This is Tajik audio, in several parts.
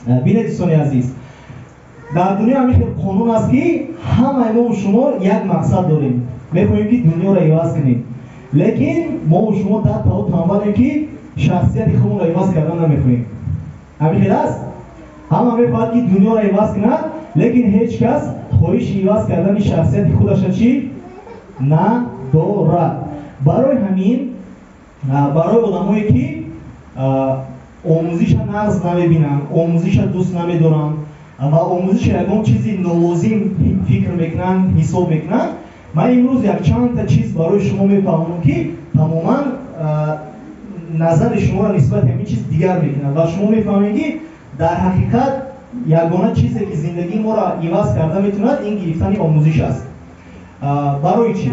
Бинед, дӯстони азиз, дар дунё ҳамин хел қонун аст, ки ҳамаи мо шумо як мақсад дорем, мехоҳем, ки дунёро иваз кунем, лекин мо шумо дар тао танбалем, ки шахсияти худро иваз кардан намехоҳем. Ҳамин хел аст. Ҳама мехоҳад, ки дунёро иваз кунад, лекин ҳеҷ кас хоҳиши иваз кардани шахсияти худаша чӣ надорад. Барои ҳамин, барои одамое, ки омӯзиша нағз намебинанд, омӯзиша дӯст намедоранд ва омӯзиша ягон чизи нолозим фикр мекунанд, ҳисоб мекунанд, ман имрӯз якчандта чиз барои шумо мефаҳмонам, ки тамоман назари шуморо нисбати ҳамин чиз дигар мекунад ва шумо мефаҳмед, ки дар ҳақиқат ягона чизе, ки зиндагии моро иваз карда метавонад, ин гирифтани омӯзиш аст. Барои чӣ?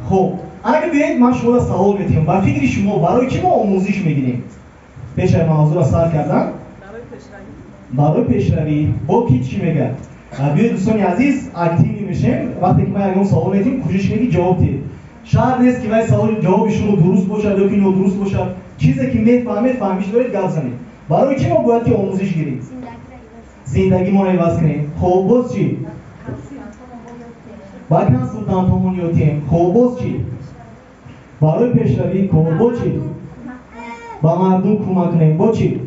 Хуб, ана ки биёед, ман шуморо савол метиҳам: ба фикри шумо, барои чӣ мо омӯзиш мегирем? Пешаи мавзӯъро сар кардан, барои пешравӣ. Бо ки чӣ мегӯяд? Биёед, дӯстони азиз, активный мешем. Вақте ки ман ягон савол метиҳам, кӯшиш кунед, ки ҷавоб диҳед. Шарт нест, ки вай саволи ҷавоби шумо дуруст бошад ё ки нодуруст бошад. Чизе ки мефаҳмед, фаҳмиш доред, гап занед. Барои чӣ мо бояд ки омӯзиш гирем? Зиндагимонро иваз кунем. Хуб, боз чӣ? Ба консултантҳомон ётем. Хуб, боз чӣ? Барои пешравии кор. Бо чӣ? Ба мардум кӯмак кунем. Бо чӣ?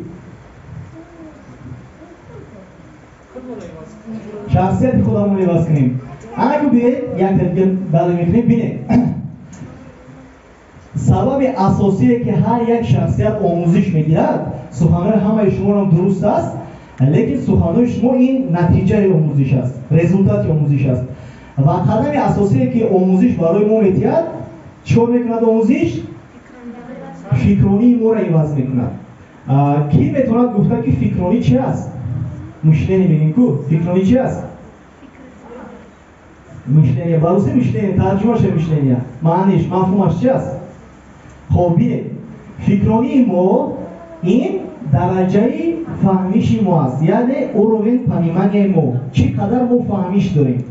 Шахсияти худамонро иваз кунем. Анаку биед, як дақиқа дале мекунем. Бинед, сабаби асосие, ки ҳар як шахсият омӯзиш мегирад, суханҳои ҳамаи шуморам дуруст аст, лекин суханҳои шумо ин натиҷаи омӯзиш аст, результати омӯзиш аст. Ва қадами асосие, ки омӯзиш барои мо метиҳад, чӣ кор мекунад омӯзиш? Фикронии моро иваз мекунад. Кӣ метавонад гуфта, ки фикронӣ чи аст? Мышление мегӯем ку, фикронӣ чи аст? Мышление ба русӣ, мышление тарҷумаша, мышление маъниш, мафҳумаш чи аст? Хоб, бинед, фикронии мо ин дараҷаи фаҳмиши мо аст, яъне уровень понимания мо, чӣ қадар мо фаҳмиш дорем.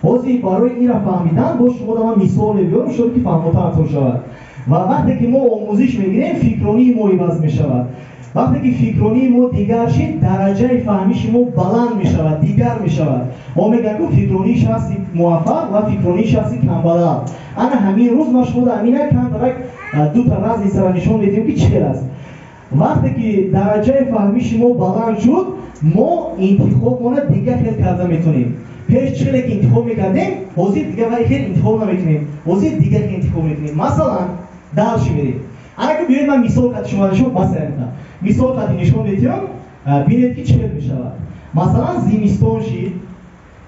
Ҳозир барои инро фаҳмидан боз шумо ман мисол мебиёрам, шояд ки фаҳмотартон шавад. Ва вақте ки мо омӯзиш мегирем, фикронии мо иваз мешавад. Вақте ки фикронии мо дигар шид, дараҷаи фаҳмиши мо баланд мешавад, дигар мешавад. Мо мегӯям ку, фикронии шахси муваффақ ва фикронии шахси камбағал. Ана ҳамин рӯз ман шумо ҳамина камтарак дута разницаро нишон медиҳем, ки чӣ хел аст. Вақте ки дараҷаи фаҳмиши мо баланд шуд, мо интихобмона дигар хел карда метавонем. Пеш чӣ хеле ки интихоб мекардем, ҳозир дигар вай хел интихоб намекунем, ҳозир дигар хел интихоб мекунем. Масалан, дальше мерем. Анаки биёед, ман мисол қати шумо нишон, масалан, мисол қати нишон медиҳам, бинед, ки чӣ хел мешавад. Масалан, зимистон шид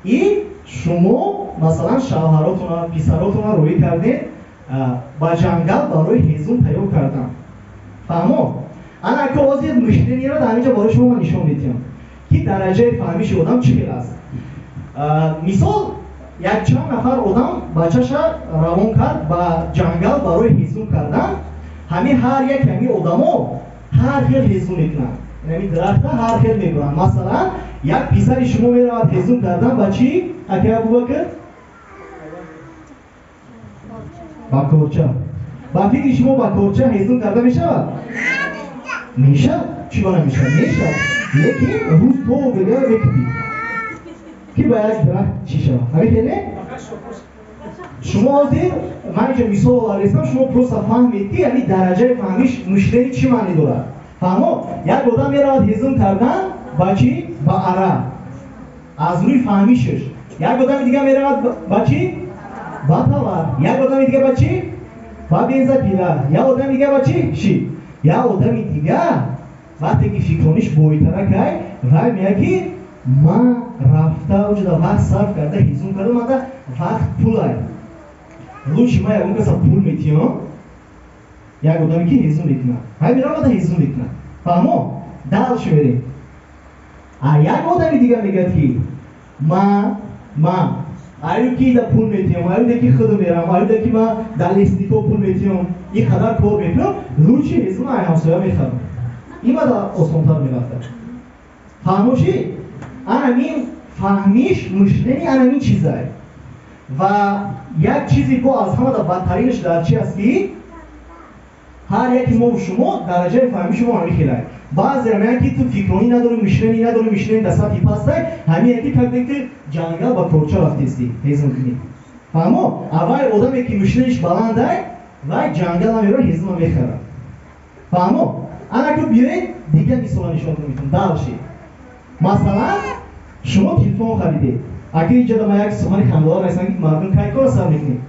и шумо, масалан, шавҳаротона, писаротона рӯӣ кардед ба ҷангал барои ҳезум тайёр кардан. Фаҳмо? Ана ака, ҳозир мышлениеро дар ҳаминҷо барои шумо ман нишон медиҳам, ки дараҷаи фаҳмиши одам чӣ хел аст. Мисол, якчанд нафар одам бачаша равон кард ба ҷангал барои ҳезум кардан. Ҳамин ҳар як ҳамин одамо ҳар хел ҳезум мекунанд, ҳамин дарахта ҳар хел мебуранд. Масалан, як писари шумо меравад ҳезум кардан ба чӣ, акай Абубакр? Ба корча. Ба фикри шумо, ба корча ҳезум карда мешавад? Мешавад. Чӣ ба намешавад? Мешавад, лекин рӯз то бега мекунӣ, ки ба як дарахт чӣ шавад. Ҳамин хеле шумо ҳозир ман инҷо мисол овардастам, шумо просто фаҳмед, ки ҳамин дараҷаи фаҳмиш, мышление чӣ маъне дорад. Фаҳмо? Як одам меравад ҳезум кардан ба чӣ? Ба ара, аз рӯи фаҳмишаш. Як одами дига меравад ба чӣ? Ба тавар. Як одами дига ба чӣ? Ба бензопила. Як одами дига ба чӣ? Ши як одами дига, вақте ки фикрониш бойтаракай, вай меяд, ки ман рафта уҷода вақт сарф карда ҳезум карда, манда вақт пулай, лучше ман ягон каса пул метиҳам, як одаме, ки ҳезум мекунад, вай меравада ҳезум мекунад. Фаҳмо? Дальше мерем. А як одами дига мегӯяд, ки ман аю ки да пул метиҳам, аю да ки худам мерам, аю да ки ман дар леснико пул метиҳам, ин қадар кор мекунам, лучше ҳезума ай ҳамсоя мехарам, имада осонтар мерафта. Фаҳмошӣ? Анамин фаҳмиш, мышление, анамин чизае. Ва як чизи бо аз ҳамада бадтаринаш дар чи аст, ки ҳар яки мову шумо дараҷаи фаҳмиши мо ҳамин хелай. Баъзеро мегӯянд, ки ту фикронӣ надорӣ, мышление надорӣ, мышление дар сатҳи пастай, ҳамине ки как ки ҷангал ба корча рафтестӣ, ҳезум кунӣ. Фаҳмо? А вай одаме, ки мышление ш баландай, вай ҷангал намеро, ҳезума мехарад. Фаҳмо? Анаку биёед, дигар мисола нишон метавон. Дальше. Масалан, шумо телефон харидед. Аки иҷода ман як сухани хандадор расам, ки мардум кай кора сар мекунед.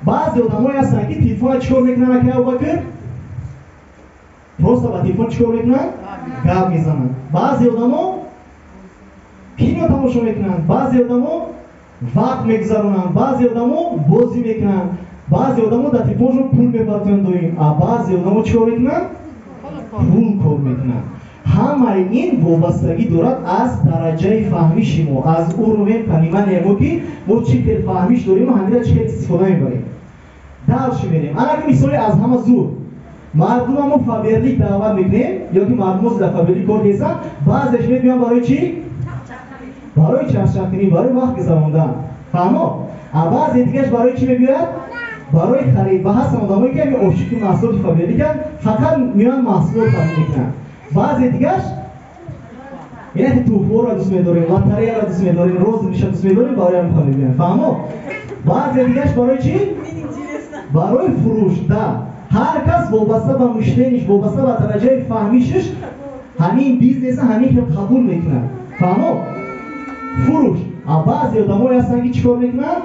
Баъзе одамое ҳастанд, ки телефона чӣ кор мекунанд, аки Абубакр? Просто ба телефон чӣ кор мекунанд? Гап мезананд. Баъзе одамо кино тамошо мекунанд, баъзе одамо вақт мегузаронанд, баъзе одамо бозӣ мекунанд, баъзе одамо дар телефоншон пул мепартоянд доим, а баъзе одамо чӣ кор мекунанд? Пул кор мекунанд. Ҳамаи ин вобастагӣ дорад аз дараҷаи фаҳмиши мо, аз уровень понимания мо, ки мо чӣ хел фаҳмиш дорем ва ҳамира чӣ хел истифода мебарем. Дальше мерем. Анаки мисоли аз ҳама зуд. Мардума мо Фаберлик даъват мекунем, ё ки мардумо дар Фаберлик кор кесанд, баъзеш мебиён барои чӣ? Барои чархчархкунӣ, барои вақт гузарондан. Фаҳмо? А баъзе дигараш барои чӣ мебиёяд? Барои харид. Ва ҳастанд одамое, ки ҳамин ошиқи маҳсулоти Фаберликанд, фақат меоянд маҳсулот харид мекунанд. Баъзе дигараш инаки туҳфаро дӯст медорем, лотареяро дӯст медорем, розыгрыш а дӯст медорем, барои ҳамин харид мекунанд. Фаҳмо? Баъзе дигараш барои чӣ? Барои фурӯш. Да. Ҳар кас вобаста ба мышление ш, вобаста ба дараҷаи фаҳмишаш ҳамин бизнеса ҳамин хел қабул мекунад. Фаҳмо? Фурӯш. А баъзе одамое ҳастанд, ки чӣ кор мекунанд?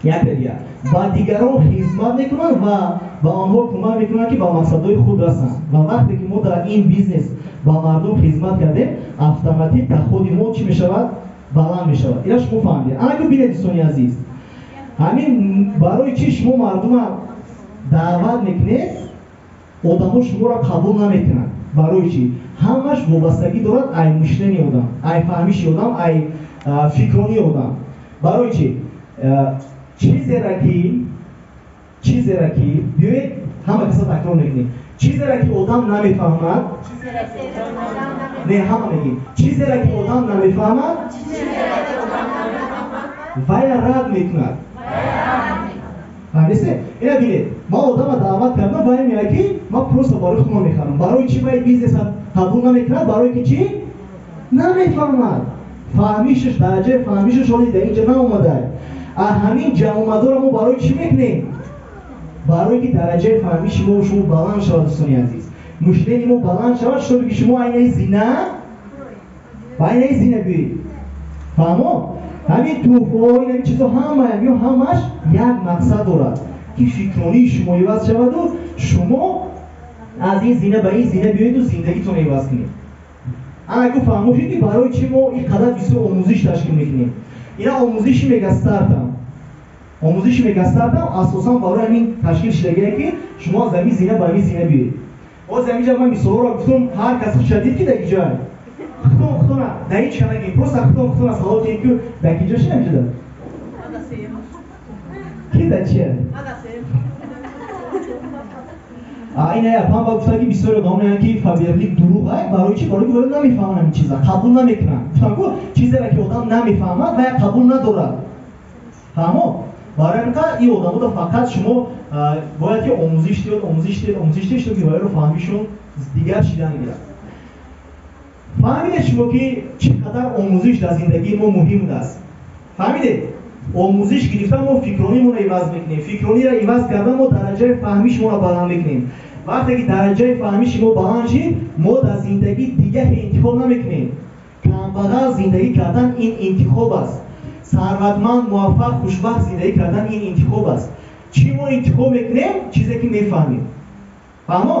Яке дигар ба дигарон хизмат мекунанд ва ба онҳо кӯмак мекунанд, ки ба мақсадҳои худ расанд. Ва вақте ки мо дар ин бизнес ба мардум хизмат кардем, автоматик доход и мо чӣ мешавад? Баланд мешавад. Ина шумо фаҳмидед. Анаку бинед, дӯстони азиз, ҳамин барои чӣ шумо мардума даъват мекунед, одамо шуморо қабул намекунанд? Барои чӣ? Ҳамаш вобастагӣ дорад ай мышление одам, ай фаҳмиши одам, ай фикронии одам. Барои чӣ? Чизера ки биёед, ҳама каса такрор мекунем: чизера ки одам намефаҳмад. Не, ҳама мегӯем: чизера ки одам намефаҳмад, вая рад мекунад. Фаҳмидед? Ина бинед, ман одама даъват кардам, вая меяд, ки ман просто барои худам мехарам. Барои чӣ вай бизнеса қабул намекунад? Барои ки чӣ? Намефаҳмад. Фаҳмишаш, дараҷаи фаҳмишаш ҳоли дар инҷа наомадаа. А ҳамин ҷамъомадоро мо барои чӣ мекунем? Барои ки дараҷаи фаҳмиши мо шумо баланд шавад, дӯстони азиз, мышление мо баланд шавад, чтобы ки шумо айнаи зина ба айнаи зина биёед. Фаҳмо? Ҳамин туҳфаҳо, ин чизо, ҳамаям ё ҳамаш як мақсад дорад, ки фикронии шумо иваз шаваду шумо аз ин зина ба ин зина биёеду зиндагитонро иваз кунед. Анаку фаҳмошед, ки барои чӣ мо ин қадар бисёр омӯзиш ташкил мекунем. Ина омӯзиши Мегастартам, омӯзиши Мегастартам асосан барои ҳамин ташкил шудагие, ки шумо аз ҳамин зина ба ҳамин зина биёед. Ҳозир ҳаминҷа ман мисолҳоро гуфтум, ҳар кас хуша дид, ки дар ки ҷой хутон хутона дар ҳеҷ ка нагем, просто хутон хутона савол кунед, ки дар ки ҷо ши ҳаминҷода, ки дар чия. Ина япан ба гуфта, ки бисёре одам мегӯянд, ки Фаберлик дурӯғ ай. Барои чӣ? Барои ки вале намефаҳманд, ҳамин чиза қабул намекунанд. Гуфтам ку, чизеро ки одам намефаҳмад, вая қабул надорад. Фаҳмо? Барои ҳамин қадр ин одамода фақат шумо бояд ки омӯзиш диҳед, омӯзиш диҳед, омӯзиш диҳед, то ки вайро фаҳмишон дигар шидан гирад. Фаҳмидед шумо, ки чӣ қадар омӯзиш дар зиндагии мо муҳим аст? Фаҳмидед? Омӯзиш гирифта мо фикронимонро иваз мекунем, фикрониро иваз кардан мо дараҷаи фаҳмишмонро баланд мекунем. Вақте ки дараҷаи фаҳмиши мо баланд шид, мо дар зиндагӣ дигаре интихоб намекунем. Камбағал зиндагӣ кардан ин интихоб аст, сарватманд, муваффақ, хушбахт зиндагӣ кардан ин интихоб аст. Чӣ мо интихоб мекунем? Чизе ки мефаҳмем. Фаҳмо?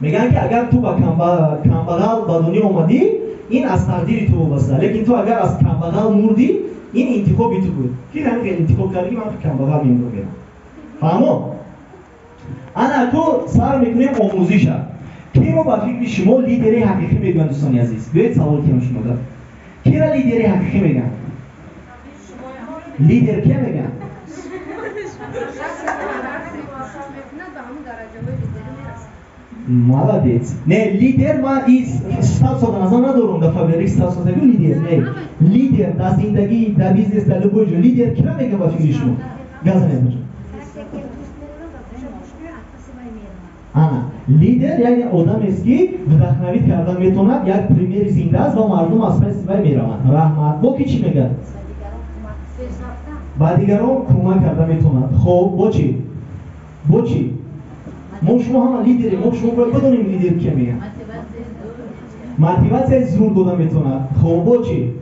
Мегӯянд, ки агар ту ба камбағал ба дунё омадӣ, ин аз тақдири ту вобаста, лекин ту агар аз камбағал мурдӣ, ин интихоби ту буд, ки ҳамин интихоб кардӣ, ки ман камбағал мемурдам. Фаҳмо? Ана ку сар мекунем омӯзиша. Киро ба фикри шумо лидери ҳақиқӣ мегӯянд, дӯстони азиз? Биёед, савол кунам шумода: кира лидери ҳақиқӣ мегӯянд? Лидер кия мегӯянд? Шахсе муваффақ мекунад, ба ҳамун дараҷаҳои лидерӣ мерасад. Молодец. Не, лидер ман и статуса дар назар надорам, дар Фаберлик статуса дагу лидер не, лидер дар зиндагӣ, дар бизнес, дар любой ҷо лидер кира мегӯянд ба фикри шумо? Газанед, бача. Касе ки дӯст медорад ва гӯша гӯш мекунад, аз паси вай меравад. Ана. Лидер яъне одамест, ки вдохновить кардан метавонад, як примери зинда аст ва мардум аз паси вай мераванд. Раҳмат. Бо ки чӣ мегӯяд? Ба дигарон кӯмак карда метавонад. Хоб, бо чӣ? Бо чӣ? Мо шумо ҳама лидерем, мо шумо бояд бидонем, лидер кия мегӯяд. Мотиватсияи зур дода метавонад. Хоб, бо чӣ?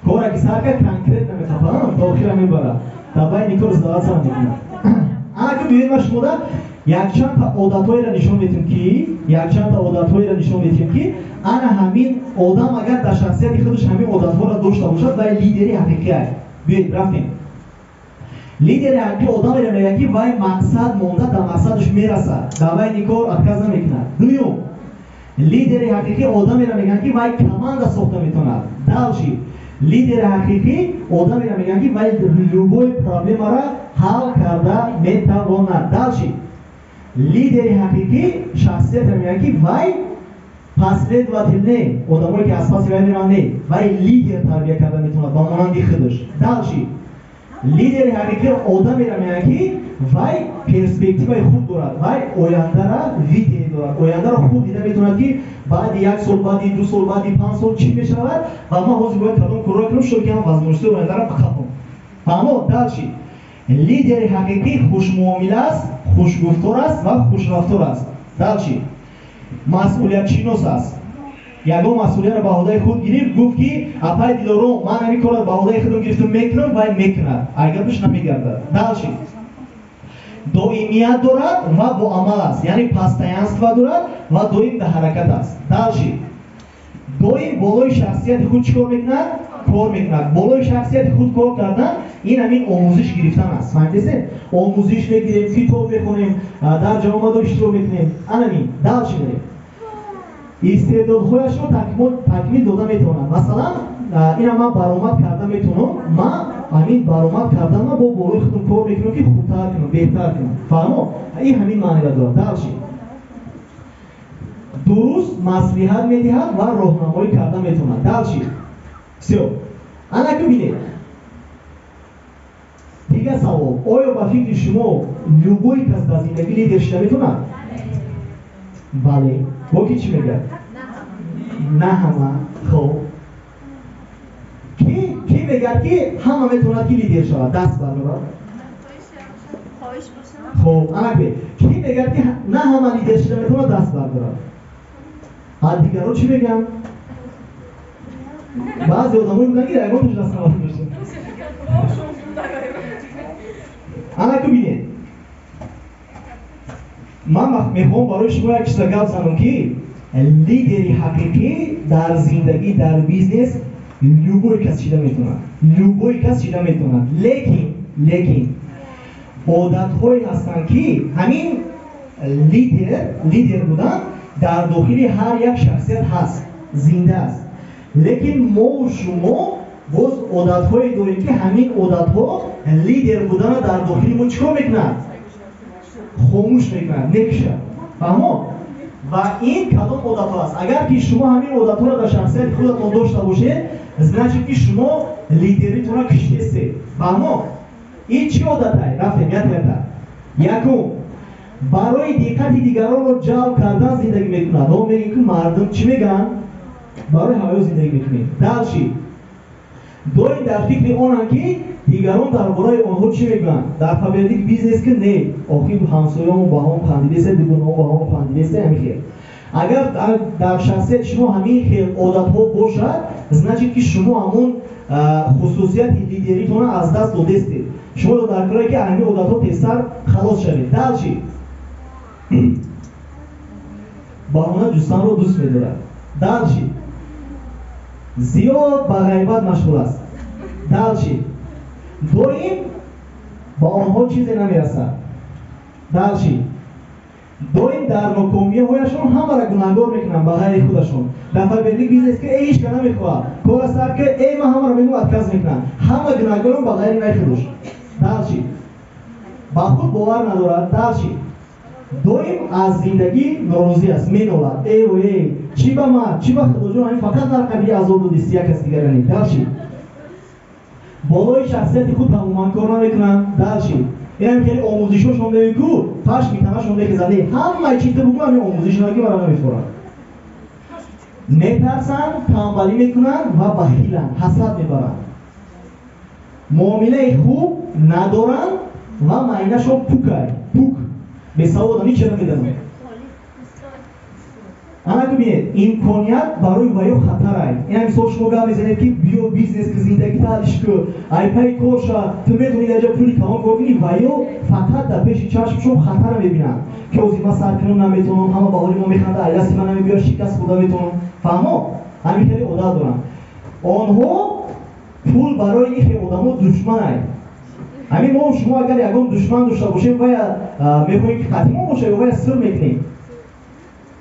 Кора ки сар кард, конкретно мехапад, то охира мебарад, дар байни кор сдаваться намекунад. Ана ки биёед, ма шумода якчандта одатҳоеро нишон медиҳем, ки якчандта одатҳоеро нишон медиҳем, ки ана ҳамин одам агар дар шахсияти худаш ҳамин одатҳоро дошта бошад, вай лидери ҳақиқӣ аст. Биёед, рафтем. Лидери ҳақиқӣ одамеро мегӯяд, ки вай мақсад монда, дар мақсадаш мерасад, дар байни кор отказ намекунад. Дуюм, лидери ҳақиқӣ одамеро мегӯянд, ки вай команда сохта метавонад. Дальше, лидери ҳақиқӣ одамеро мегӯянд, ки вай любой проблемаро ҳал карда метавонад. Дальше, лидери ҳақиқӣ шахсиятеро мегӯянд, ки вай последователь не, одамое ки аз паси вай мераванд не, вай лидер тарбия карда метавонад ба монанди худаш. Дальше, лидери ҳақиқӣ одамеро мегӯянд, ки вай перспективаи хуб дорад, вай ояндара видение дорад, ояндаро хуб дида метавонад, ки баъди як сол, баъди 2 сол, баъди 5 сол чӣ мешавад ва ман ҳозир бояд кадом корро кунам, шо ки ҳам возможностиҳои ояндара бихапам. Фаҳмо? Дальше, лидери ҳақиқӣ хушмуомила аст, хушгуфтор аст ва хушрафтор аст. Дальше, масъулиятшинос аст. Ягон масъулиятро ба ӯҳдаи худ гирифт, гуфт, ки апай Дилором, ман ҳамин корро ба ӯҳдаи худам гирифтам, мекунам, вай мекунад, агар намегардад. Дальше, доимият дорад ва бо амал аст, яъне постоянство дорад ва доим дар ҳаракат аст. Дальше, доим болои шахсияти худ чӣ кор мекунад? Кор мекунад. Болои шахсияти худ кор кардан ин ҳамин омӯзиш гирифтан аст. Фаҳмидесем? Омӯзиш мегирем, китоб мехонем, дар ҷамоатҳо иштирок мекунем, анамин. Дальше мерем. Истеъдодҳояшро такмил дода метавонад. Масалан, ина ман баромад карда метавонам, ман ҳамин баромад карданма бо болои худам кор мекунам, ки хубтар кунам, беҳтар кунам. Фаҳмо? Ин ҳамин маънира дорад. Дальше, дуруст маслиҳат медиҳад ва роҳнамоӣ карда метавонад. Дальше, всё. Ана ки бинед, дигар савол: оё ба фикри шумо любой кас дар зиндагӣ лидер шуда метавонад? Бале. Бо ки чӣ мегӯяд? На ҳама. Хоб, ки мегӯяд, ки ҳама метавонад, ки лидер шавад, даст бардорад. Хоб, ана ки ки мегӯяд, ки на ҳама лидер шуда метавонад, даст бардорад. А дигарон чӣ мегӯянд? Баъзе одамое буданд, ки ягон даст набардоштанд. Ана ки бинед, ман мехоҳам барои шумо як чиза гап занам, ки лидери ҳақиқӣ дар зиндагӣ, дар бизнес любой кас шида метавонад, любой кас шида метавонад. Лекин одатҳое ҳастанд, ки ҳамин лидер будан дар дохили ҳар як шахсият ҳаст, зинда аст, лекин мову шумо боз одатҳое дорем, ки ҳамин одатҳо лидер будана дар дохили мо чӣ кор мекунад? Хомӯш мекунад, мекушад. Фаҳмо? Ва ин кадом одатҳо аст? Агар ки шумо ҳамин одатҳоро дар шахсияти худатон дошта бошед, значит, ки шумо лидеритонро киштестед. Фаҳмо? Ин чӣ одатай? Рафтем ята ята. Якум, барои диққати дигаронро ҷалб кардан зиндагӣ мекунад. Мо мегӯем, ки мардум чӣ мегӯянд, барои ҳаво зиндагӣ мекунем. Дальше, доим дар фикри онанд, ки дигарон дар бораи онҳо чӣ мегӯянд. Дар Фаберлик бизнес ки не, охир ҳамсоёмо ба ҳам хандидеста, дугонамо ба ҳам хандидеста, ҳамин хел. Агар дар шахсияти шумо ҳамин хел одатҳо бошад, значит, ки шумо ҳамон хусусияти лидеритонро аз даст додестед. Шумо дар корае, ки ҳамин одатҳо тезтар халос шавед. Дальше, баҳона ҷустанро дӯст медорад. Дальше, зиёд ба ғайбат машғул аст. Дальше, доим ба онҳо чизе намерасад. Дальше, доим дар нокомиҳояшон ҳамаро гунаҳгор мекунанд ба ғайри худашон. Дар Фаберлик бизнес ки э ҳичка намехоҳад кора сар ки, э ман ҳамаро мегӯм, отказ мекунанд, ҳама гунаҳгорон ба ғайри вай худаш. Дальше, ба худ бовар надорад. Дальше, доим аз зиндагӣ норозӣ аст, менолад: эу э, чӣ ба ман, чӣ ба худоҷон, ҳамин фақат дар қабили азоб додисти, як кас дигара не. Дальше, Болои шахсияти худ тамоман кор намекунанд. Дальше. Инам хеле омӯзишҳошон мегӯй ку, пашми танашон мехезад. Ҳамаи чи ту бугӯ, ҳамин омӯзиш ки мара намефорад. Метарсанд, танбалӣ мекунанд ва бахиланд, ҳасад мебаранд. Муомилаи хуб надоранд ва майнашон пукай, пук. Бесаводам, ҳеч чиз намедонанд. Ана бибинед, имконият барои ваё хатарай. Ина мисол, шумо гап мезанед, ки биё, бизнес ки, зиндагӣ талиш ку, айпаи кор ша, ту метавонӣ дар ҷа пули калон кор кунӣ. Ваё фақат дар пеши чашмшон хатара мебинанд, ки ҳозир ман сар кунам, наметавонам, ҳама ба ҳоли мо механда, ай дасти ман намебиёр, шикаст хӯрда метавонам. Фаҳмо? Ҳамин хеле одат доранд онҳо. Пул барои ин хел одамо душманай. Ҳамин мо шумо агар ягон душман дошта бошем, вая мехоҳем, ки қатимо боша, ё вая сир мекунем?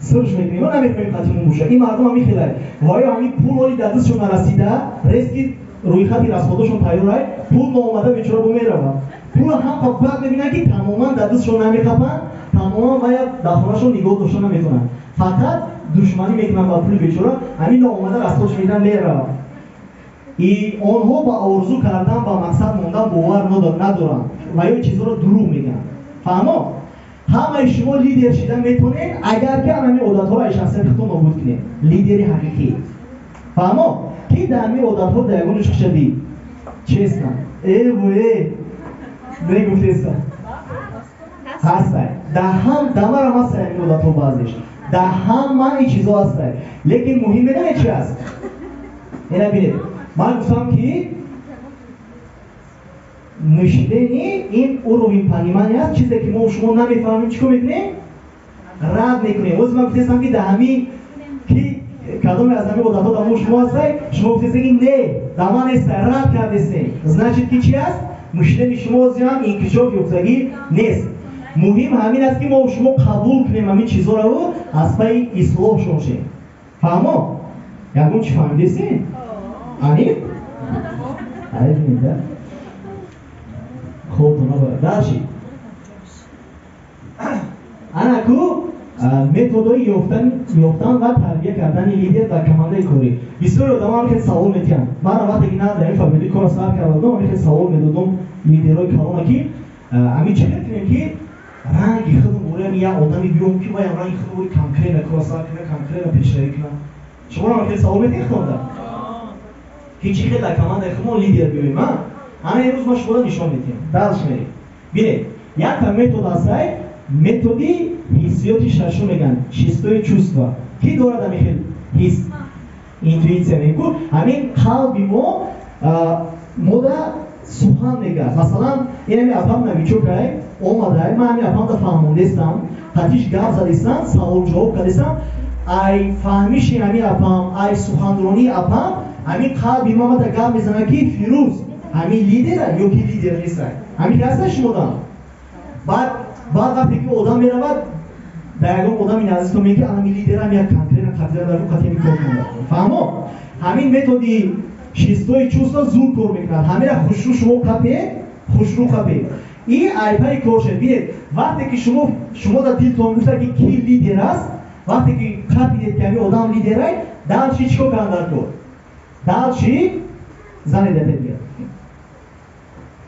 Сирш мекунем ё намехоҳем қатимо боша. Ин мардум ҳамин хелай. Ваё ҳамин пул оли дар дастшон нарасида, резки рӯйхати расходошон тайёрай. Пул ноомада, бечора бо меравад. Пул ҳам бад мебинанд, ки тамоман дар дастшон намехапанд, тамоман вая дар хонашон нигоҳ дошта наметавонанд, фақат душманӣ мекунанд ба пули. Бечора ҳамин ноомада расходш мекунанд, меравад. И онҳо ба орзу кардан, ба мақсад мондан бовар надоранд ва ё чизҳоро дурӯғ мегӯянд. Фаҳмо? Ҳамаи шумо лидер шида метавонед, агар ки ҳамин одатҳоро аз шахсияти худтон нобуд кунед. Лидери ҳақиқӣ. Фаҳмо? Ки дар ҳамин одатҳо дар ягон ҷош дид? Честно, эву э негуфтеста ҳастай. Дар ҳам дамарам ҳастай ҳамин одатҳо, баъзеш дар ҳама ин чизҳо ҳастай. Лекин муҳим медонед чи аст? Ина бинед, ман гуфтам, ки мышление ин уровень понимания аст. Чизе ки мо шумо намефаҳмем, чӣ кор мекунем? Рад мекунем. Ҳозир ман гуфтестам, ки дар ҳамин ки кадоме аз ҳамин одатҳо дар мо шумо ҳастай, шумо гуфтестем, ки не, дар ман нестай, рад кардестем. Значит, ки чи аст? Мышление шумо ҳозирам инкишоф ёфтагӣ нест. Муҳим ҳамин аст, ки мо шумо қабул кунем ҳамин чизҳоро, аз пайи ислоҳшон шем. Фаҳмо? Ягон чи фаҳмидестем? Аниқ айбида. Хоб, дальше. Ана ку методҳои ёфтан ва тарбия кардани лидер дар командаи корӣ. Бисёри одамо ҳам хеле савол метиҳанд. Ман вақте ки на дар ин Фаберлик кора сар карда будам, ҳамин хеле савол медодам лидерҳои калона, ки ҳамин чӣ метавонем, ки ранги худам борем, як одами биём, ки ваям ранги худам бори, конкретно кора сар кунад, конкретно пешравӣ кунад. Шумо ҳам хеле савол метиҳед худда, ки чӣ хел дар командаи худмон лидер биёем? А ана имрӯз ман шуморо нишон медиҳам. Дальше мерем. Бинед, якта метод ҳастай, методи ҳиссиёти шашум мегӯянд, шестое чувство. Ки дорад ҳамин хел ҳис? Интуитсия мегӯ. Ҳамин қалби мо мода сухан мегӯяд. Масалан, ин ҳами апам новичок ай омадай, ман ҳами апамда фаҳмондестам, қатиш гап задистам, савол ҷавоб кардистам. Ай фаҳмиши ҳами апам, ай суханронии апам, ҳамин қалби ма мада гап мезанад, ки Фирӯз ҳамин лидера ё ки лидер нестай. Ҳамин ки ҳаста шумодам. Баъд вақте ки одам меравад дар ягон одами наздиктон, мегӯяд, ҳамин лидерам як конкретно қатира дар қатиями кор кунад. Фаҳмо? Ҳамин методи шестое чувство зуд кор мекунад. Ҳамира хушрӯ шумо қапед, хушрӯ қапед и айпаи кор шед. Бинед, вақте ки шумо дар дилтон гуфта, ки ки лидер аст, вақте ки қапидед, ки ҳамин одам лидерай, дальше чӣ кор кардан дар кор? Дальше зане датед,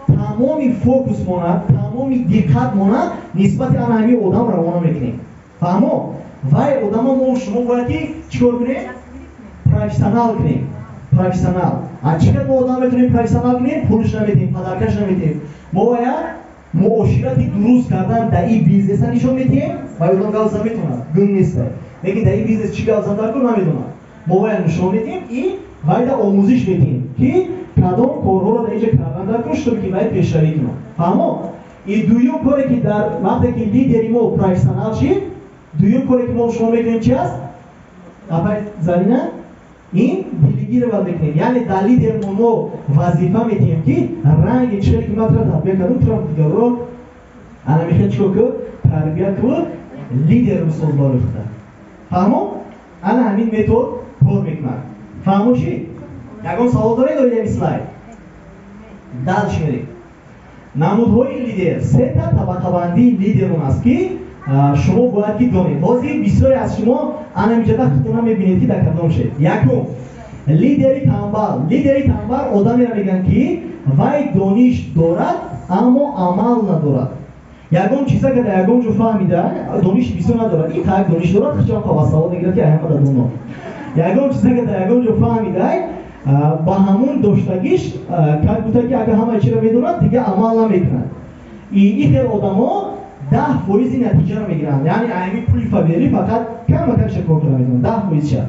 тамоми фокус монад, тамоми диққат монад, нисбати ана ҳамин одам равона мекунем. Фаҳмо? Вай одамо мо шумо бояд ки чӣ кор кунем? Профессионал кунем, профессионал. А чӣ қадр мо одам метавонем профессионал кунем? Пулш наметиҳем, подарка ш наметиҳем. Мо бояд муоширати дуруст кардан дар ин бизнеса нишон медиҳем. Вай одам гап зан метавонад, гум нестай, лекин дар ин бизнес чӣ гап зан дар кор намедонад. Мо бояд нишон медиҳем и вайда омӯзиш медиҳем, ки кадом корҳоро дар инҷа кардан дар кор, чтобы ки вай пешравӣ кунад. Фаҳмо? И дуюм коре, ки дар вақте ки лидери мо профессионал шид, дуюм коре, ки мо шумо мекунем, чи аст, апай Зарина? Ин делегировать мекунем, яъне дар лидермо мо вазифа медиҳем, ки ранги чире ки ман тура тарбия кардам, тура дигарро ана мехел чикор ку, тарбия ку, лидер бисоз барои худа. Фаҳмо? Ана ҳамин метод кор мекунад. Фаҳмо шид? Ягон савол доред оиди слайд? Дальше мерем. Намудҳои лидер. Сета табақабандии лидерон аст, ки шумо бояд ки донед. Ҳозир бисёре аз шумо ана миҷада худтона мебинед, ки дар кадом шед. Якум, лидери тамбал. Лидери тамбал одамеро мегӯянд, ки Вай дониш дорад, аммо амал надорад. Ягон чиза ки дар ягон ҷо фаҳмида, дониш бисёр надорад. Ин қадр дониш дорад, хичам қавасавод мегирад, ки ҳама да доно. Ягон чиза ки дар ягон ҷо фаҳмида, ба ҳамун доштагиш, как будто ки агар ҳамаи чиро медонад, дига амал намекунад. И хел одамо 10% натиҷаро мегиранд. Яъне ами пули Фаберлик фақат камакамша кор карда метавонанд, 10%ша.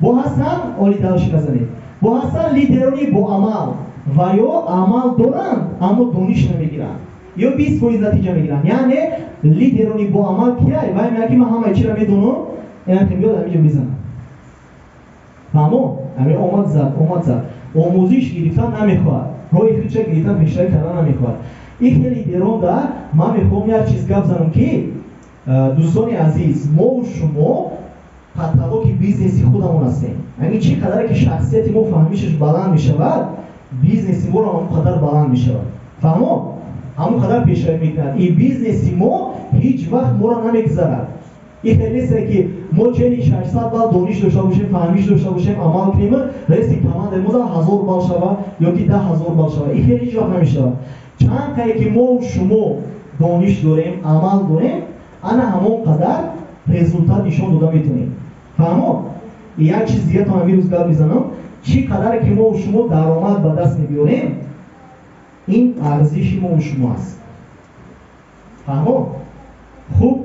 Бо ҳастанд, оли далши назанед. Бо ҳастанд лидерони бо амал ва ё амал доранд, аммо дониш намегиранд. Ё 20% натиҷа мегиранд. Яъне лидерони бо амал кияй? Вай мегӯяд, ки ман ҳамаи чиро медонам, яъне биёд ҳаминҷо мезанам. Фаҳмо? Ҳамин омад зад, омад зад. Омӯзиш гирифтан намехоҳад. Роҳи худша гирифтан, пешравӣ кардан намехоҳад. Ин хел лидерон да ман мехоҳам як чиз гап занам, ки дӯстони азиз, мо шумо каталоги бизнеси худамон ҳастем. Яъне чӣ қадаре ки шахсияти мо фаҳмишаш баланд мешавад, бизнеси моро ҳамон қадар баланд мешавад. Фаҳмо? Ҳамон қадар пешравӣ мекунад. Ин бизнеси мо ҳеҷ вақт моро намегузарад. Ин хел нест, ки мо чени 600 балл дониш дошта бошем, фаҳмиш дошта бошем, амал кунем, реси командаи мо 1000 балл шава ё ки 10,000 балл шава. Ин хел ҳеҷ вақт намешавад. Чанд қае ки мо шумо дониш дорем, амал дорем, ана ҳамон қадар результат нишон дода метавонем. Фаҳмо? Як чиз дига то ҳамин рӯз гап мезанам, чӣ қадаре ки мо шумо даромад ба даст мебиёрем, ин арзиши мо шумо аст. Фаҳмо? Хуб,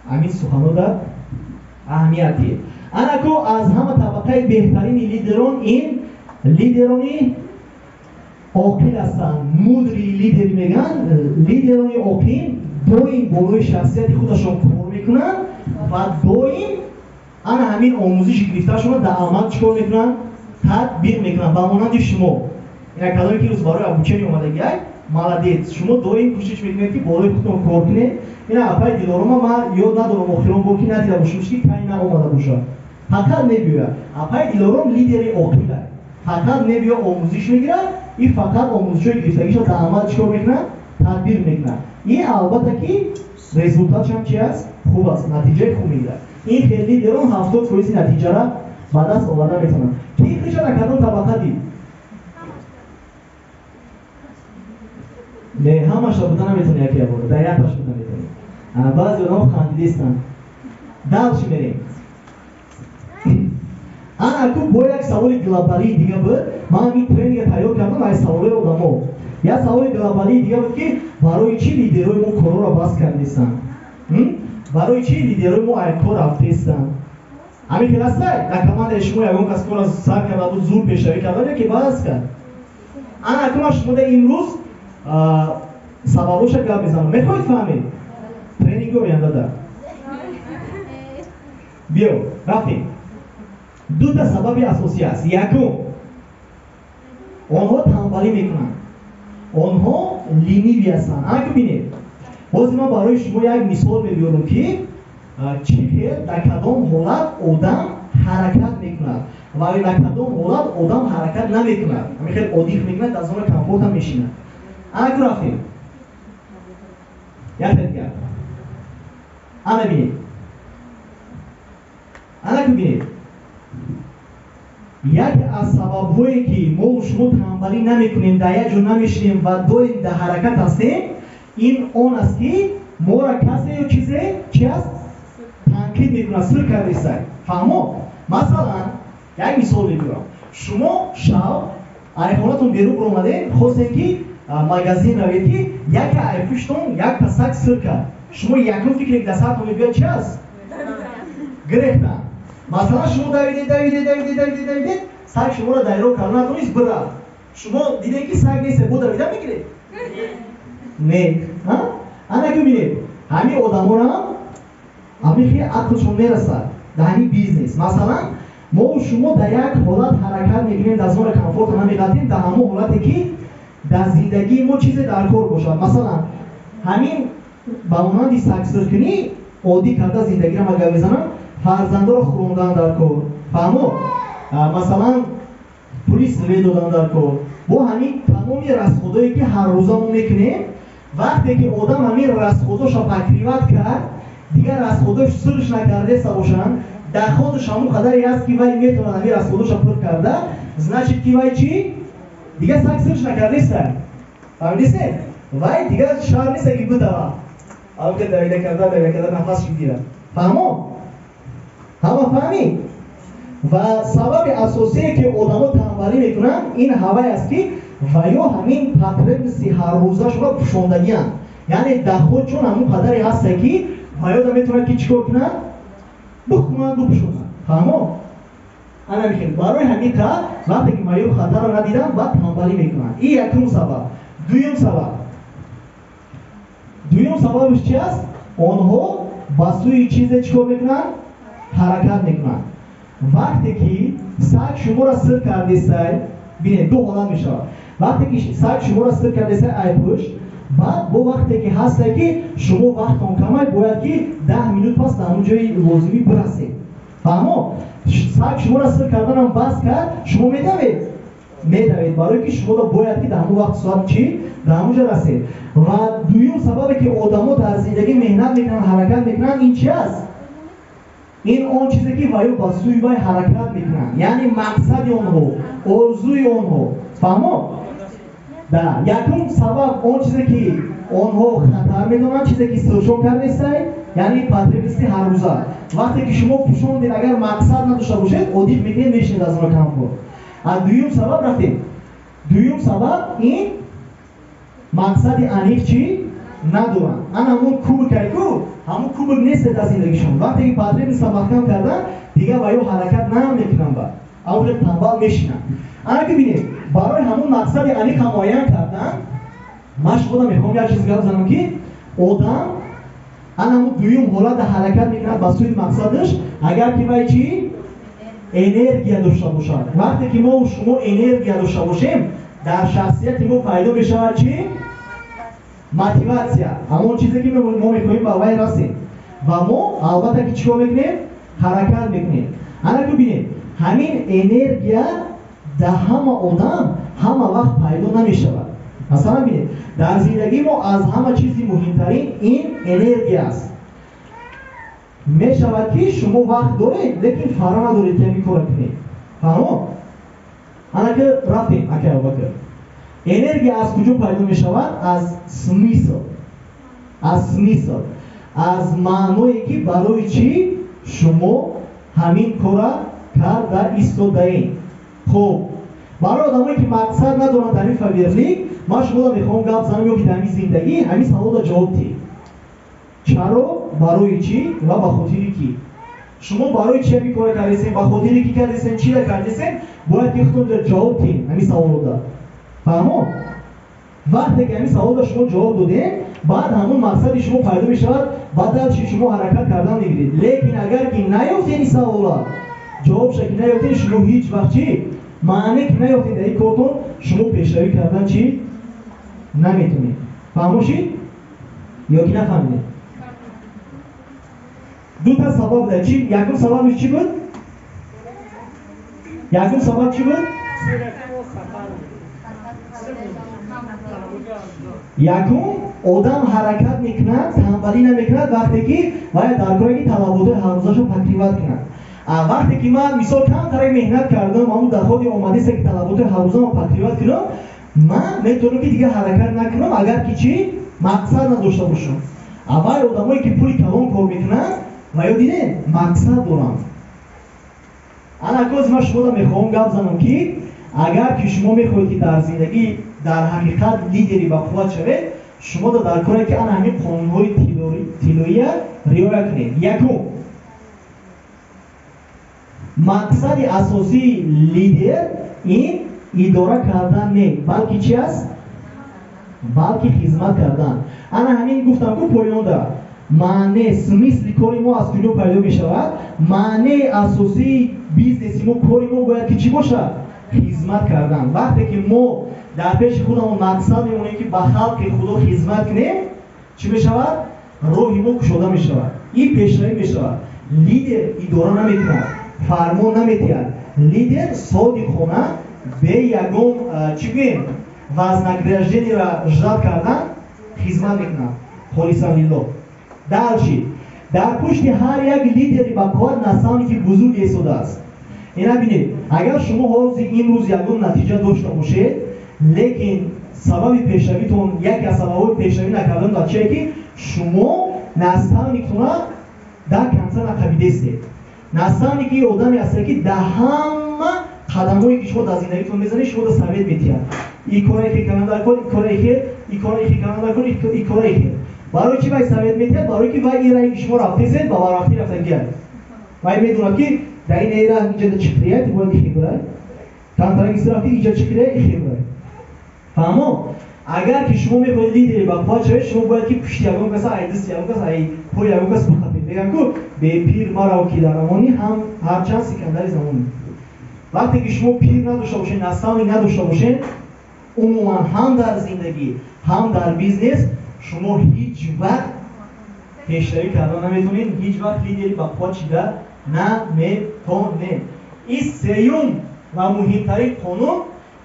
ҳамин сухано дар аҳамияти. Анако аз ҳама табақаи беҳтарини лидерон ин лидерони оқил ҳастанд. Мудрый лидер мегӯянд. Лидерони оқил доим болои шахсияти худашон кор мекунанд ва доим ана ҳамин омӯзиши гирифтаашонро дар амал чӣ кор мекунанд? Татбиқ мекунанд. Ба монанди шумо. Ина кадоме ки рӯз барои обучение омадагиай, молодец. Шумо доим кӯшиш мекунед, ки болои худтон кор кунед. Ина апаи Дилорома ман ёд надорам, охирон бор ки надида бошам, ки кай наомада бошад. Фақат мебиёяд. Апаи Дилором лидери оқила. Фақат мебиёяд, омӯзиш мегирад, и фақат омӯзишҳои гирифтагиашро дар амал чӣ кор мекунад? Татбиқ мекунад. Ин албатта ки результатшам чи аст? Хуб аст, натиҷаи хуб мегирад. Ин хел лидерон 70% натиҷаро ба даст оварда метавонанд. Ки хиша дар кадом табақа дид? Не, ҳамаша буда наметавонӣ яке бора, дар якташ буда метавонӣ. Баъзе одамон хандидистанд. Дальше мерем. Ана ку бо як саволи глобалии дига буд. Ман ҳамин тренинга тайёр кардам аз саволои одамо. Як саволи глобалии дига буд, ки барои чӣ лидерои мо корҳоро бас кардистанд? Барои чӣ лидерои мо ай кор рафтестанд? Ҳамин хел ҳастай? Дар командаи шумо ягон кас корро сар карда буд, зур пешравӣ карда, ё ки бас кард? Ана ку ман шумода имрӯз сабабоша гап мезанам. Мехоҳед фаҳмед? Тренинги оянда да. Биё, рафтем. Дута сабаби асосӣ аст. Якум, онҳо танбалӣ мекунанд. Онҳо ленивый ҳастанд. Ана ки бинед. Ҳозир ман барои шумо як мисол мебиёрам, ки чӣ хел дар кадом ҳолат одам ҳаракат мекунад ва дар кадом ҳолат одам ҳаракат намекунад. Ҳамин хел одих мекунад, дар зона комфорта мешинад. Ана ку рафтем. Як дигар. Ана бинед. Ана ку бинед. Яке аз сабабҳое ки мо шумо танбалӣ намекунем, дар як ҷо намешинем ва доим дар ҳаракат ҳастем, ин он аст, ки моро касе ё чизе чи аст? Танқид мекунад, сир кардистай. Фаҳмо? Масалан, як мисол мебиёрам. Шумо шав айхонатон берун баромадед, хостем ки магазин равед, ки яке ай пуштон як саг сир кард. Шумо якум фикре ки дар сартон мебиёяд чи аст? Гирехтан. Масалан, шумо давидед, давидед, давидед, давидед, давидед, саг шуморо дайро карда натонист, бирафт. Шумо дидед, ки саг нест, бо давида мегиред? Не. Ана ки бинед, ҳамин одамонам ҳамин хел ақлшон мерасад дар ҳамин бизнес. Масалан, мо шумо дар як ҳолат ҳаракат мекунем, дар зона комфорта намеғалтем, дар ҳамон ҳолате ки дар зиндагии мо чизе дар кор бошад. Масалан, ҳамин ба монанди сагсиркунӣ оддӣ карда зиндагиро ман гап мезанам, фарзандоро хӯрондан дар кор. Фаҳмо? Масалан, пули свет додан дар кор. Бо ҳамин тамоми расходое ки ҳар рӯза мо мекунем, вақте ки одам ҳамин расходошро покрывать кард, дигар расходош сирш накардаеста бошанд, доходаш ҳамон қадаре аст, ки вай метавонад ҳамин расходошро пур карда, значит ки вай чӣ? Дигар саг сирш накардаеста. Фаҳмидистед? Вай дигар шар нест, ки бидава. Албатта, давида карда, давида карда нафас бигирад. Фаҳмо? Ҳама фаҳмид? Ва сабаби асосие, ки одамо танбалӣ мекунанд, ин ҳавай аст, ки ва ё ҳамин потребности ҳаррӯзашонро пӯшондагианд. Яъне доход чун ҳамун қадаре ҳаста, ки ва ё наметавонад, ки чӣ кор кунад? Бихӯнад, бипӯшонад. Фаҳмо? Ана михел. Барои ҳамин қадр вақте ки ва ё хатарро надиданд, баъд танбалӣ мекунанд. Ин якум сабаб. Дуюм сабаб. Дуюм сабабаш чи аст? Онҳо ба сӯи чизе чӣ кор мекунанд? Ҳаракат мекунанд. Вақте ки саг шуморо сир кардесай, бинед, ду ҳолат мешавад. Вақте ки саг шуморо сир кардесай ай пушт, баъд бо вақте ки ҳасте, ки шумо вақтон камай, бояд ки 10 минут пас дар ҳамон ҷои лозимӣ бирасед. Фаҳмо? Саг шуморо сир карданам бас кард, шумо медавед? Медавед, барое ки шумо бояд ки дар ҳамон вақт, соат чӣ, дар ҳамон ҷо расед. Ва дуюм сабабе, ки одамо дар зиндагӣ меҳнат мекунанд, ҳаракат мекунанд, ин чи аст? Ин он чизе, ки ваё ба сӯи вай ҳаракат мекунанд, яъне мақсади онҳо, орзуи онҳо. Фаҳмо? Да, якум сабаб он чизе, ки онҳо хатар медонанд, чизе, ки сиршон кардестай, яъне потребности ҳаррӯза. Вақте ки шумо пӯшондед, агар мақсад надошта бошед, одит мекунед, мешинед аз он комфорт. А дуюм сабаб рафтем. Дуюм сабаб ин мақсади аниқ чӣ надоранд. Ана ҳамун кубикай ку, ҳамун кубик нест дар зиндагишон. Вақте ки потребностьа маҳкам кардан, дигар ва ё ҳаракат намекунанд, ба аввал танбал мешинанд. Ана ки бинед, барои ҳамун мақсади аниқа муайян кардан, ман шумода мехоҳам як чиз гап занам, ки одам ана ҳамун дуюм ҳолата ҳаракат мекунад ба сӯи мақсадаш, агар ки вай чӣ энергия дошта бошад. Вақте ки мо шумо энергия дошта бошем, дар шахсияти мо пайдо мешавад чӣ? Мотиватсия, ҳамон чизе, ки мо мехоҳем ба вай расем. Ва мо албатта ки чӣ кор мекунем? Ҳаракат мекунем. Ана ки бинед, ҳамин энергия дар ҳама одам ҳама вақт пайдо намешавад. Масалан, бинед, дар зиндагии мо аз ҳама чизи муҳимтарин ин энергия аст. Мешавад, ки шумо вақт доред, лекин фара надоред, ки ҳамин кора кунед. Фаҳмо? Ана ки рафтем, акай Абубакр. Энергия аз куҷо пайдо мешавад? Аз смысл, аз смысл, аз маъное, ки барои чӣ шумо ҳамин кора карда истодаед. Хуб, барои одамое, ки мақсад надоранд дар ҳамин Фаберлик, ман шуморо мехоҳам гап занам, ё ки дар ҳамин зиндагӣ ҳамин саволро ҷавоб диҳед: чаро, барои чӣ ва ба хотири кӣ. Шумо барои чӣ ҳамин кора кардесем, ба хотири кӣ кардесем, чира кардесем, бояд ки худтон ҷавоб диҳем ҳамин саволро. Фаҳмо? Вақте ки ҳамин саволро шумо ҷавоб додем, баъд ҳамун мақсади шумо пайдо мешавад, баъд дальше шумо ҳаракат кардан мегиред. Лекин агар ки наёфтед ин савола ҷавобша, ки наёфтед, шумо ҳеҷ вақт чӣ маъне ки наёфтед, дар ин кортон шумо пешравӣ кардан чӣ наметонед. Фаҳмо шид ё ки нафаҳмидед? Дута сабаб да чи? Якум сабабиш чӣ буд? Якум сабаб чӣ буд? Якум, одам ҳаракат мекунад, танбалӣ намекунад, вақте ки вай дар коре, ки талаботҳои ҳаррӯзашро покрывать кунад. Вақте ки ман, мисол, камтарак меҳнат кардам, ҳамун доходи омадеста, ки талаботҳои ҳаррӯзаро покрывать кунам, ман метавонам, ки дигар ҳаракат накунам, агар ки чӣ мақсад надошта бошам. Аввал одамое, ки пули калон кор мекунанд, ва ё дидем, мақсад доранд. Ана кози ман шуморо мехоҳам гап занам, ки агар ки шумо мехоҳед, ки дар зиндагӣ дар ҳақиқат лидери бақувват шавед, шумо дар коре, ки ана ҳамин қонунҳои тиллоия риоя кунед. Якум, мақсади асосии лидер ин идора кардан не, балки чи аст? Балки хизмат кардан. Ана ҳамин гуфтам ку поёнда, маъне, смысли кори мо аз куҷо пайдо мешавад? Маънеи асосии бизнеси мо, кори мо бояд ки чӣ бошад? Хизмат кардан. Вақте ки мо дар пеши худамон мақсад мемонем, ки ба халқи Худо хизмат кунем, чӣ мешавад? Роҳи мо кушода мешавад, ин пешравӣ мешавад. Лидер идора намекунад, фармон намедиҳад. Лидер содиқона, бе ягон чӣ гӯем, вознаграждениеро ждать кардан, хизмат мекунад холисан лиллоҳ. Дальше, дар пушти ҳар як лидери бақувват наставники бузург истодааст. Ина бинед, агар шумо ҳозир имрӯз ягон натиҷа дошта бошед, лекин Сабаби пешравитон, яке аз сабабҳои пешравӣ накардан дар чие, ки шумо наставниктона дар конца нақабидестед. Наставник ин одаме ҳаста, ки дар ҳама қадамҳое, ки шумо дар зиндагитон мезанед, шумо да совет метиҳад: и кора хел кардан дар кор, и кора хел, и кора хел кардан дар кор, и кора хел. Барои чӣ вай совет метиҳад? Барои ки вай ин раҳе, ки шумо рафтесед, ба барвақтӣ рафтагиад. Вай медонад, ки дар ин раҳ иҷа чӣ кирияд, бояд ихе кунад, тантарагиси рафти, иҷа чӣ кирия, ихе кунад. Фаҳмо? Агар ки шумо мехоҳед лидери бақувват шавед, шумо бояд ки пушти ягон каса, ай дасти ягон кас, ай пои ягон кас бихапед. Мегӯям ку, бепир марав, ки дар рамонӣ, ҳам ҳарчанд Сикандари замонӣ. Вақте ки шумо пир надошта бошед, наставник надошта бошед, умуман ҳам дар зиндагӣ, ҳам дар бизнес шумо ҳеҷ вақт пешравӣ карда наметавонед, ҳеҷ вақт лидери бақувват шида наметонед. Ин сеюм ва муҳимтарин қонун: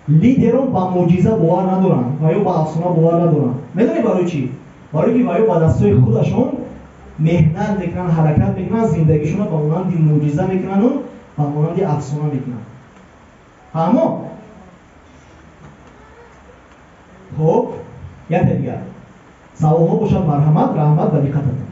лидерон ба мӯъҷиза бовар надоранд ва ё ба афсона бовар надоранд. Медонед барои чӣ? Барои ки ва ё ба дастҳои худашон меҳнат мекунанд, ҳаракат мекунанд, зиндагишонро ба монанди мӯъҷиза мекунану ба монанди афсона мекунанд. Фаҳмо? Хуб, яке дигар саволҳо бошад, марҳамат. Раҳмат ба диққататон.